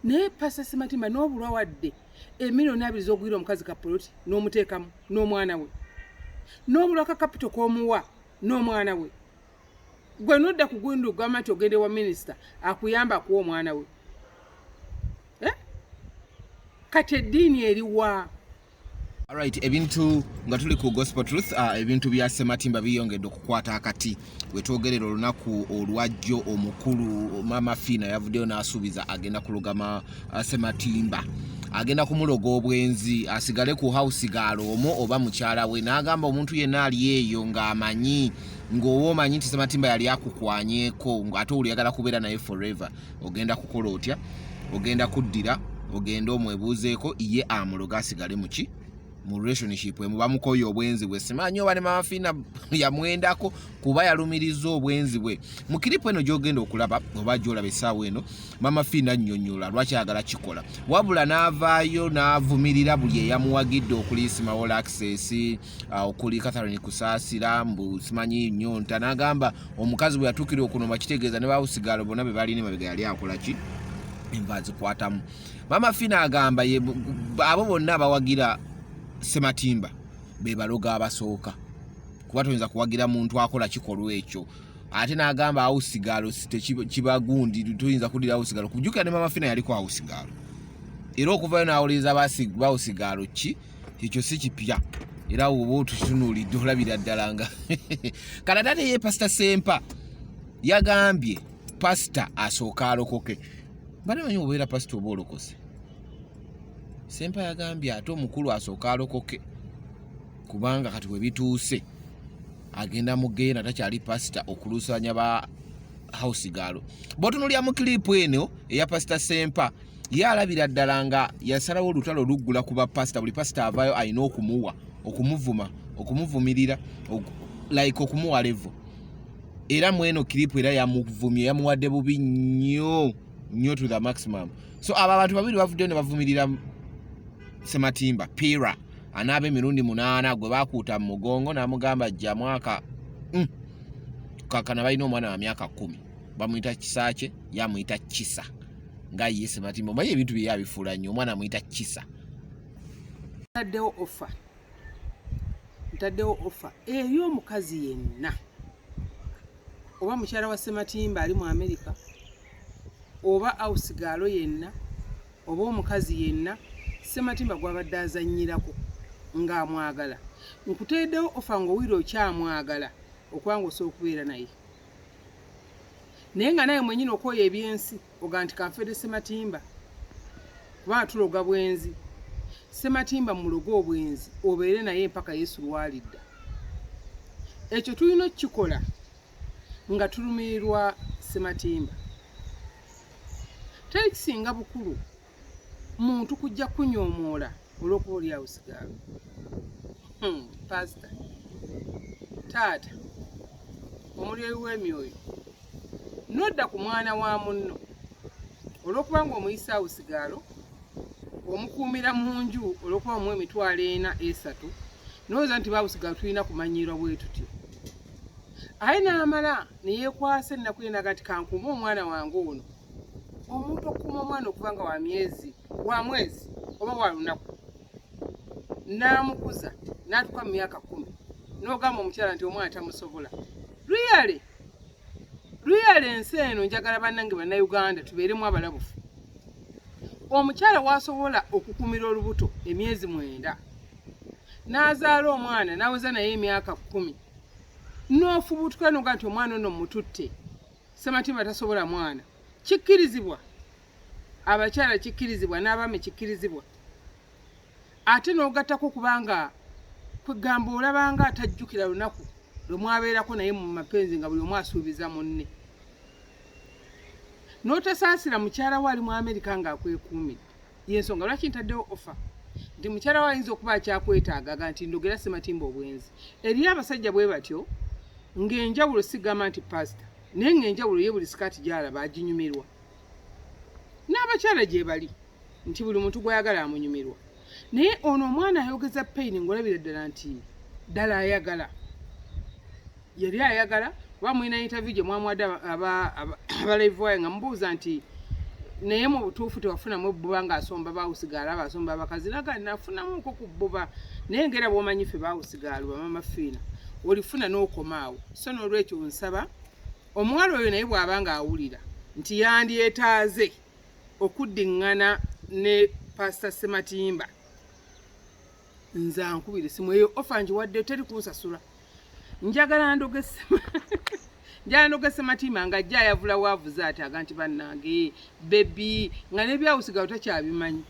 Naye Pastor Sematimba n'obulwa wadde emiliyoni 20 z'ogwira omukazi ka poloti n'omuteekamu n'omwana we, n'obulwa ka kapito k'omuwa n'omwana we, gwe nodda ku gundi ogamba nti ogende wa minisita akuyamba akuwa omwana we, eh? Kati eddiini eriwa? Alright, ebintu nga tuli ku Gospel Truth, ebintu bya Sematimba biyongedde okukwata akati. Wetwogerera olunaku olwajjo, omukulu Mama Fiina yavuddeyo n'asuubiza agenda kulugama Sematimba, agenda kumuloga obwenzi asigale ku house girl omu oba mukyala we, n'agamba omuntu yenna ali eyo ng'amanyi ng'oba omanyi nti Sematimba yali akukwanyeeko ate oluyagala kubeera naye forever, ogenda kukola otya? Ogenda kuddira ogende omwebuuzeeko ye amuloga asigale muki mu relationship emu bamukoye obwenzi bwe. Simanyi oba ne Mama Fiina yamwendako kuba yalumiriza obwenzi bwe. Mu clip eno gyogenda okulaba oba gyolaba essaawa eno, Mama Fiina annyonnyola lwaki ayagala kikola, wabula n'avaayo n'avumirira buli eyamuwagidde okuli Simawola Access, okuli Catherine Kusaasira, mbu simanyi nnyonta, n'agamba omukazi bwe yatuukira okunoma kitegeeza ne ba house girl bonna be balina emabega yali akola ki, enva azikwatamu. Mama Fiina agamba abo bonna abawagira Sematimba be baloga abasooka, kuba toyinza kuwagira muntu akola kikolwa ekyo. Ate n'agamba house girl kibagundi, toyinza kuddira house girl. Kujjukira ne Mama Fiina yaliko house girl, era okuvayo n'awuliriza ba house girl ki ekyo si kipya, era oba otutunuulidde olabira ddala nga kale. Ate ye Pasita Sempa yagambye pasita asooka alokoke. Bane manyi obeera pasita oba olokose. Sempa yagambye ate omukulu asooka alokoke, kubanga kati we bituuse agenda mugenda takyali pasita okulusanya ba house girl. Bw'otunuulira mu clip eno eya Pasita Sempa, ye alabira ddala nga yasalawo olutalo luggula ku bapasita. Buli pasita avaayo alina okumuwa, okumuvuma, okumuvumirira, like okumuwa level. Era mweno clip era yamuvumye, yamuwadde bubi nnyo nnyo to the maximum. So abo abantu babiri bavuddeyo ne bavumirira Sematimba pira anaaba emirundi 8 gwe bakuuta mu mugongo n'amugamba jja mwaka kakana balina omwana wa myaka 10, bamuyita Kisaakye, yamuyita Kisa, nga ye Sematimba omanyi ebintu bye yabifuula nnyo, omwana amuyita Kisa. Ntaddewo offer, ntaddewo offer eri omukazi yenna oba mukyala wa Sematimba ali mu Amerika oba house girl yenna oba omukazi yenna Sematimba gwabadde azannyirako ng'amwagala. Nkuteeddewo offer ng'owulira okyamwagala okubanga osobola okubeera naye, naye nga naye mwenyini okwoya ebyensi oga nti kanfedde Sematimba kubanga tuloga bwenzi. Sematimba muloge obwenzi obeere naye mpaka Yesu lwalidda. Ekyo tulina okukikola nga tulumirirwa Sematimba. Teri kisinga bukulu muntu kujja kunyoomoola olw'okuba oli house girl. Pasita, taata omulyoyi w'emyoyo, nodda ku mwana wa munno olw'okuba nga omuyisa house girl, omukuumira mu nju olw'okuba omuwa 40,000, 300, nowooza nti ba house girl tulina kumanyiirwa bwe tutyo. Aye n'amala ne yeekwasa ennaku ye naga nti kankuume omwana wange ono. Omuntu okukuuma omwana okuva nga wa myezi, wa mwezi oba wa lunaku, n'amukuza n'atuuka mu myaka 10, n'ogamba omukyala nti omwana tamusobola. Really really, ensi eno njagala bannange Bannayuganda tubeeremu abalabufu. Omukyala wasobola okukumira olubuto emyezi 9 n'azaala omwana n'aweza naye emyaka 10, n'ofubutuka noga nti omwana ono mututte, Sematimba tasobola mwana. Kikkirizibwa abakyala, kikkirizibwa n'abaami, kikkirizibwa. Ate n'ogattako kubanga kwegamba olabanga atajjukira lunaku lwe mwabeerako naye mu mapenzi nga buli omu asuubiza munne, n'otasaasira mukyala we ali mu Amerika ng'akwekuumidde. Yensonga lwaki ntaddewo offer nti mukyala we ayinza okuba akyakwetaagaga nti ndogera Sematimba obwenzi. Eriyo abasajja bwe batyo ng'enjawulo, sigamba nti pasita, naye ng'enjawulo ye buli sikaati gy'alaba aginyumirwa, n'abakyala gye bali nti buli muntu gw'ayagala amunyumirwa. Naye ono omwana ayogeza pain ng'olabira ddala nti ddala ayagala, yali ayagala, kuba mulina interview gye mwamuwadde aba Live Wire nga mubuuza nti Naye mu butuufu tewafunamu ebbuba ng'asomba bawusigaala, abasomba abakazi? Naga nafunamuko ku bbuba, naye ngera bw'omanyi ffe bawusigaalo bamama Fiina, olifuna n'okomaawo. So n'olwekyo nsaba omuwala oyo naye bw'aba ng'awulira nti yandyetaaze okuddiŋŋana ne Pasita Sematimba, nze ankubira esimu. Eyo offer ngiwadde, teri kunsasula. Njagala ndoge, njagala ndoge Sematimba nga ajja ayavula waavuze ati aga nti bannange baby, nga n'ebyawusigawo takyabimanyi.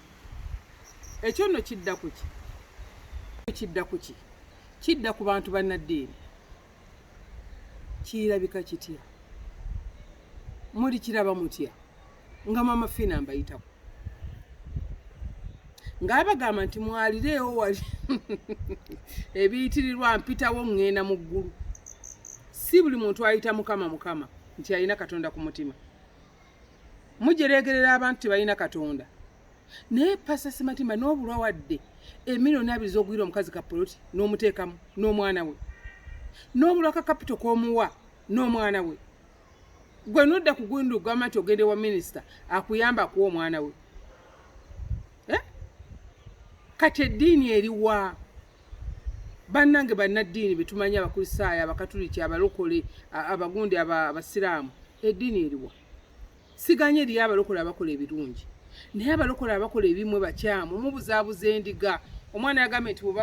Ekyo nno kidda ku ki? Kidda ku ki? Kidda ku bantu bannaddiini. Kirabika kitya? Muli kiraba mutya nga Mama Fiina mbayitako ng'abagamba nti mwalireewo wali ebiyitirirwa, mpitawo ŋŋenda mu ggulu? Si buli muntu ayita Mukama Mukama nti alina Katonda ku mutima. Mujeregerera abantu tebalina Katonda, naye Pasita Sematimba n'obulwa wadde 20,000,000 z'ogwira omukazi ka poloti n'omuteekamu n'omwana we, n'obulwa ka capital k'omuwa n'omwana we. Gwe nodda ku gundi ogamba nti ogende wa minisita akuyamba akuwa omwana we, eh? Kati eddiini eriwa, bannange bannaddiini betumanyi, Abakristaayo, Abakatuliki, abalokole, abagundi, Abasiraamu, eddiini eriwa? Siganye eriyo abalokole abakola ebirungi, naye abalokole abakola ebimwe bakyamu, mubuzaabuza endiga. Omwana yagambye nti bwe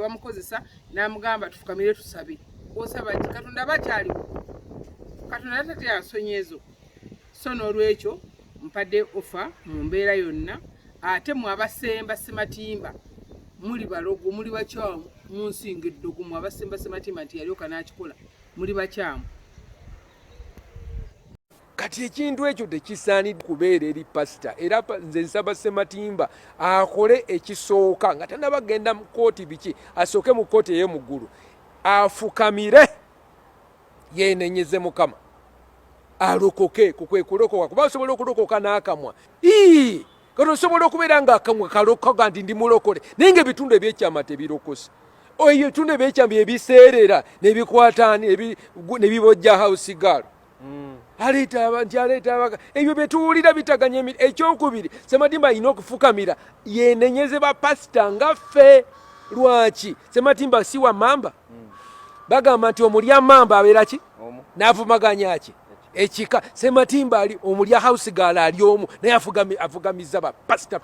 bamukozesa n'amugamba tufukamire tusabe. Osaba ki? Katonda aba akyaliwo? Katonda tatya nsonyi ezo. So n'olwekyo mpadde offer mu mbeera yonna. Ate mwe abasemba Sematimba muli balogo, muli bakyamu, munsinga eddogo. Mwe abasemba Sematimba nti yalyoka n'akikola, muli bakyamu. Kati ekintu ekyo tekisaanidde kubeera eri pasita. Era nze nsaba Sematimba akole ekisooka nga tanaba genda mu kooti biki, asooke mu kooti ey'omuggulu, afukamire yeenenyeze Mukama, alokoke. Kukwe kulokoka, kuba osobola okulokoka n'akamwa. Ii, kati osobola okubeera nga akamwa kalokoka nti ndi mulokole, naye nga ebitundu ebyekyama tebirokose. Oyo ebitundu ebyekyama byebiseerera nebikwataani nebibojja house girl. Aleeta nti aleeta abaka, ebyo byetuwulira bitaganya emiri. Ekyokubiri, Sematimba alina okufukamira yenenyeze bapasita nga ffe. Lwaki Sematimba si wa mamba? Bagamba nti omulya mamba abeera ki? N'avumaganya ki ekika. Sematimba ali omulya house girl ali omu, naye afugamiza bapasita.